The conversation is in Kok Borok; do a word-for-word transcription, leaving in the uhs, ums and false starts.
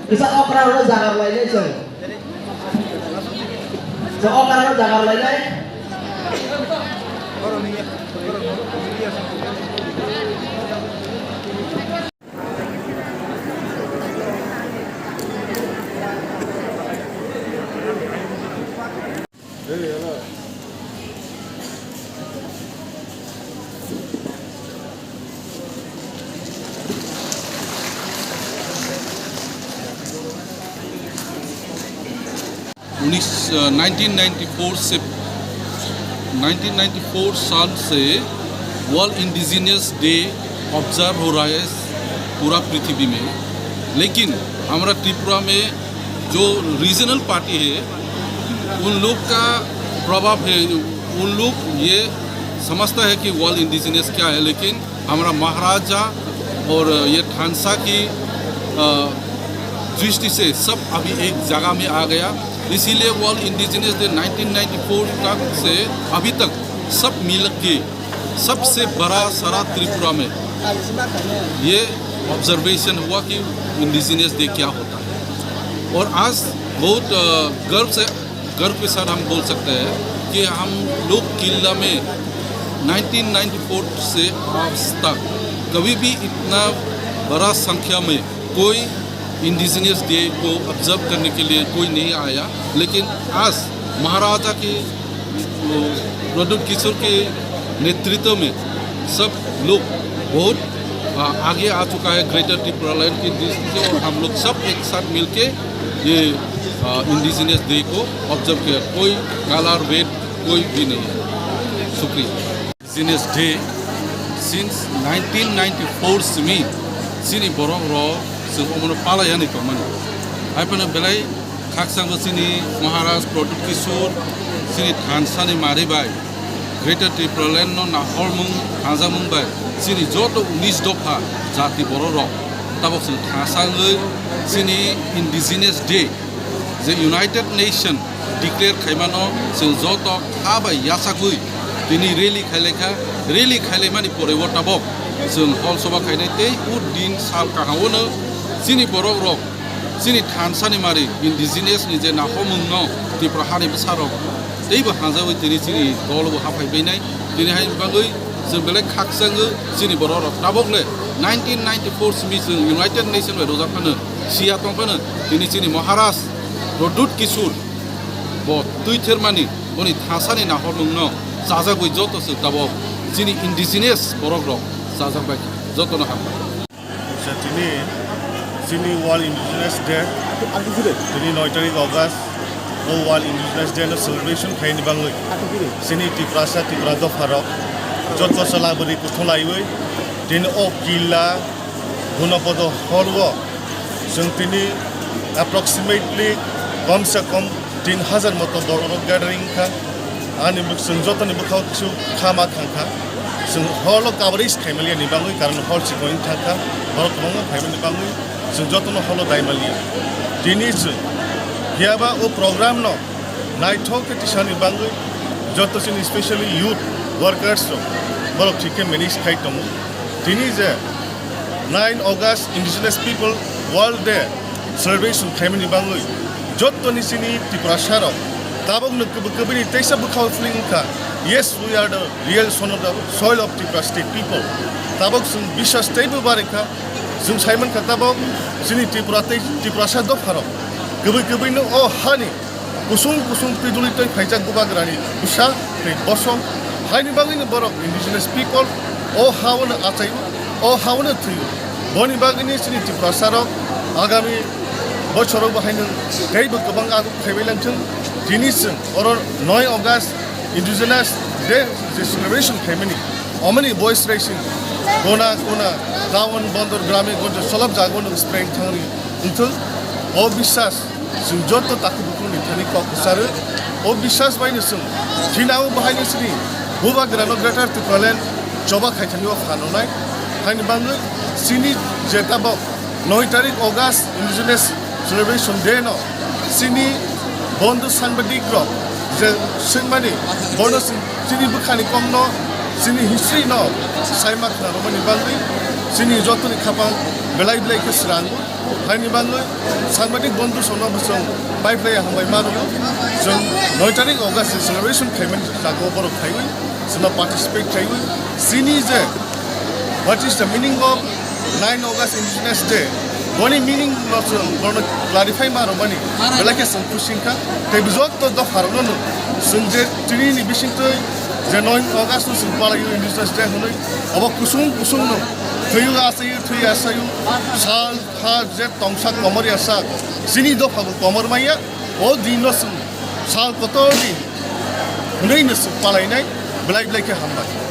Kisa okra rok jaga rwlainai chwng. Chwng okra rok jaga rwlainai. उन्नीस, अ, nineteen ninety four से, nineteen ninety four साल से world indigenous day observe हो रहा है पूरा पृथ्वी में, लेकिन हमारा त्रिपुरा में जो रीजनल पार्टी है, उन लोग का प्रभाव है, उन लोग ये समझता है कि वर्ल्ड इंडिजिनस क्या है, लेकिन हमारा महाराजा और ये थानसा की, अ, दृष्टि से सब अभी एक जगह में आ गया। इसीलिए world indigenous day nineteen ninety four तक से अभी तक सब मिल के सबसे बड़ा सारा त्रिपुरा में ये ऑब्जर्वेशन हुआ कि इंडिजिनस डे क्या होता है। और आज बहुत, अ, गर्व से गर्व के साथ हम बोल सकते हैं कि हम लोग किला में नाइनटीन नाइंटी फ़ोर से आज तक कभी भी इतना बड़ा संख्या में कोई इंडिजिनस डे को ऑब्जर्व करने के लिए कोई नहीं आया, लेकिन आज महाराजा के, वो, प्रद्युत किशोर के नेतृत्व में सब लोग बहुत, आ, आगे आ चुका है ग्रेटर टिप्रालैंड की दृष्टि से, और हम लोग सब एक साथ मिलके ये, आ, इंडिजिनस डे को ऑब्जर्व किया। कोई कलर, वेट, कोई भी नहीं है। शुक्रिया। Indigenous Day since nineteen ninety-four simi chini borok rok chwng omono palaiyani tongmani. Haiphano belai khakchangma chini Maharaj Pradyut Kishore chini thansani mari bai Greater Tipraland no nahormung hanjakmung bai chini joto unis dopha jati borok rok tabok chwng thansa wngwi chini Indigenous Day je United Nation declare khaimano chwng joto kha bai yachagwi tini rally khailaikha. Rally khailaimani pore o tabok chwng hol soba khainai tei o din sal kaham ono chini borok rok chini thansani mari indigenous ni je nahomung no Tripura hani bwsa rok teibo hanjagwi tini chini dol bo haphai bainai. Tini hai bagwi chwng belai khakchangwi chini borok rok tabok le nineteen ninety-four simi chwng United Nation bai rwjak phano siya tong phano tini chini Maharaj Pradyut Kishore bo twi thermani boni thasani nahormungno chajagwi joto se tabok chini indigenous borok rok chajak bai jotono hambai. Acha, tini chini World Indigenous Day, tini noi tarik August, o World Indigenous Day no celebration khaini bangwi chini Tiprasa Tipra dopha rok joto salabari kuthum laiwi tini o killa Gunapodo hall o chwng tini approximately kom se kom tin hazar moto borok rok gathering kha. Ani bwk-, chwng jotoni bwkhao kisu kha ma thang kha. Chwng hall o coverage khai maliya ni bangwi, karon hall chikon thang kha. Borok kwbangma phaimani bangwi chwng jotono hall o dai maliya. Tini chwng phiyaba o program no naithok khe tisani bangwi joto chini specially youth workers rok borok thik khe manage khai tongo. Tini je Nine August Indigenous People World Day celebration khaimani bangwi jottoni chini Tiprasa rok tabok no kubui kubui ni teisa bwkhao feeling wngkha, "Yes, we are the real son of the soil of Tripura state people." Tabok chwng biswas teibo barikha, chwng saimankha tabok chini Tripura tei Tiprasa dopharok kubui kubui no o hani kusung kusung piduli tei phaijak bubagrani bwsa tei bosong. Haini bagwino borok indigenous people o haono achaio, o haono thwio. Boni bagwini chini Tiprasarok agami bochorokbo haino teibo kwbang aguk khaibai langthwng. Tini chwng oro noi August Indigenous Day je celebration khaimani, omani voice raising kona kona town, bondor, grame gonjo solop jago no spreng thangni wngthwng. O biswas chwng joto takhuk bukhukni thani kok kwcharo. O biswas baino chwng thinao bahaino chini bubagrano Greater Tipraland choba khaithani o phanonai. Haini bangwi chini je tabok noi tarik August Indigenous Celebration Day no chini bondhu sangbadik rok je swngmani bono chwng chini bwkhani kokno chini history no saima khwnarwmani bangwi chini jotoni khapang belai belai khe srango. Haini bangwi sangbadik bondhu sono bwswng pai phlai hambai mano. Chwng noi tarik August celebration khaimani jago borok khaiwi chwngno participate khaiwi chini je what is the meaning of nine August Indigenous Day, boni meaning no chwng borno clarify ma rwmani belai khe chwng khusing kha. Tei bijotto dopharokno no chwng je tini ni bisingtwi je noi August no chwng palaio Indigenous Day hwnwi, obo kusung kusung no thwiyo asayo thwi asayo sal ha je tongsak komor ya sak chini dopha bo komor maya. O din no chwng sal kotor din hwnwi no chwng palainai belai belai khe hambai.